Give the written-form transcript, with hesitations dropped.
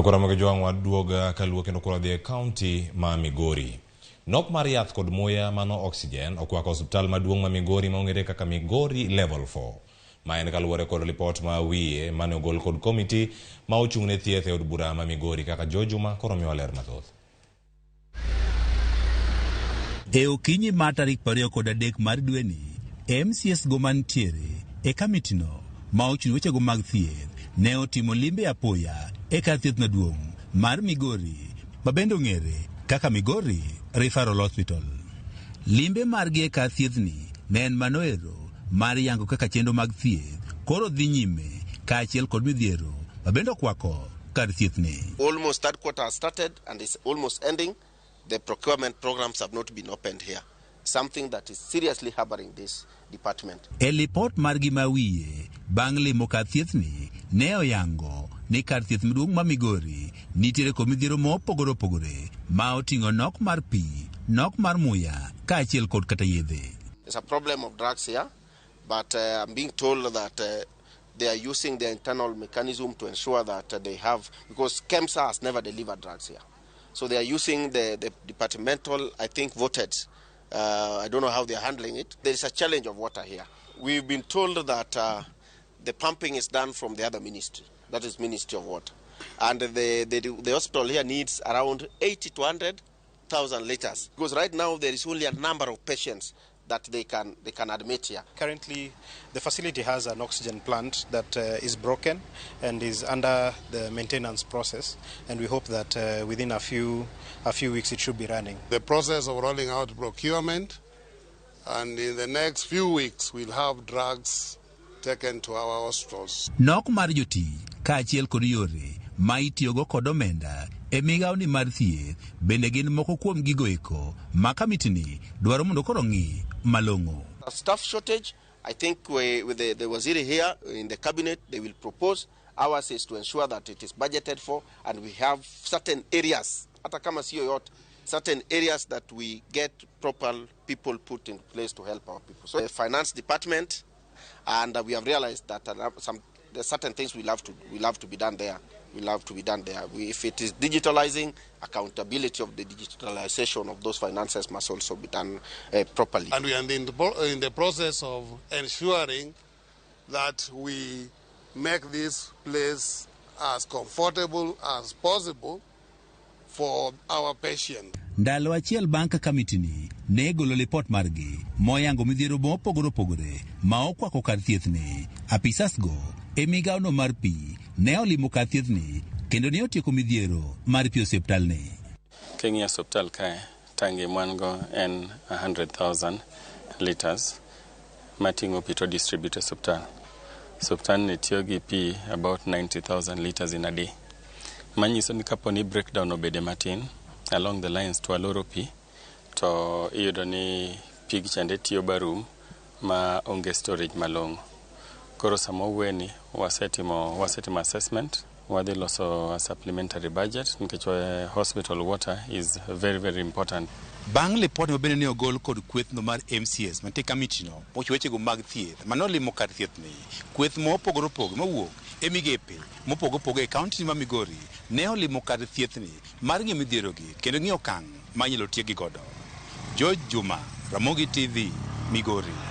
Koro Ramogi Jwang' waduoga kaluo kendo koro wadhi e kaunti ma Migori. Nok mar yath kod muya mano oxygen okwako osiptal maduong' ma Migori ma ong'ere kaka Migori Level 4. Ma en kaluwore kod lipot ma wiye mane ogol kod komiti ma ochung' ne thieth e od bura ma Migori kaka George Juma koro miwa ler mathoth. E okinyi mar tarik 23 mar dweni, MCS go mantiere e kamitino ma ochung' wechego mag thieth ne otimo limbe apoya e kar thieth maduong' mar Migori ma bende ong'ere kaka Migori Referral Hospital. Limbe margi e kar thiethni ne en mano ero mar yango kaka chenro mag thieth koro dhi nyime kaachiel kod midhiero ma bende okwako kar thiethni. Almost third quarter has started and is almost ending. The procurement programs have not been opened here. Something that is seriously hampering this department. E lipot margi ma wiye bang' limo kar thiethni ne oyango ni kar thieth maduong' ma Migori nitiere kod midhiero mopogore opogore ma oting'o nok mar pi, nok mar muya kaachiel kod kata yedhe. There's a problem of drugs here, but I'm being told that they are using their internal mechanism to ensure that they have, because KEMSA has never delivered drugs here. So they are using the departmental, I think, voted. I don't know how they are handling it. There is a challenge of water here. We've been told that the pumping is done from the other ministry, that is Ministry of Water. And the hospital here needs around 80 to 100,000 liters. Because right now there is only a number of patients that they can admit here. Currently, the facility has an oxygen plant that is broken and is under the maintenance process, and we hope that within a few weeks it should be running. The process of rolling out procurement, and in the next few weeks we'll have drugs taken to our hospitals. Nok mar jotich kaachiel kod yore ma itiyogo kod omenda e migawoni mar thieth bende gin moko kuom gigo eko ma kamitini dwaro mondo koro ng'i malong'o. A staff shortage, I think with the Waziri here in the cabinet, they will propose. Ours is to ensure that it is budgeted for and we have certain areas, hata kama sio yote, certain areas that we get proper people put in place to help our people. So the finance department, and we have realized that some there are certain things will have to be done there. Will have to be done there. If it is digitalizing, accountability of the digitalization of those finances must also be done properly. And we are in the process of ensuring that we make this place as comfortable as possible for our patients. Ndalo achiel bang' ka kamitini ne golo lipot margi moyango midhiero mopogore opogore ma okwako kar thiethni, apisas go e migawono mar pi ne olimo kar thiethni kendo ne otieko midhiero mar pi osiptalni. King'iyo osiptal kae, tangi mwan go en 100,000 liters mating'o pi to distribute e osiptal. Osiptal ni tiyo gi pi about 90,000 liters in a day. Manyiso ni kapo ni breakdown obede matin along the lines to waloro pi to iyudo ni pig chande tiyo barum ma onge storage malong'o. Koro sama owuoye wasetimo assessment, wadhi loso a supplementary budget nikech hospital water is very, very important. Bang' lipot mabende ne ogol kod kwethno mar MCS mantie kamitino mochiwo wechego mag thieth manolimo kar thiethni, kweth mopogore opogore mowuok e migepe mopogore opogore e kaunti ma Migori ne olimo kar thiethni mar ng'iyo midhierogi kendo ng'iyo okang' ma inyalo tiekgi godo. George Juma, Ramogi TV, Migori.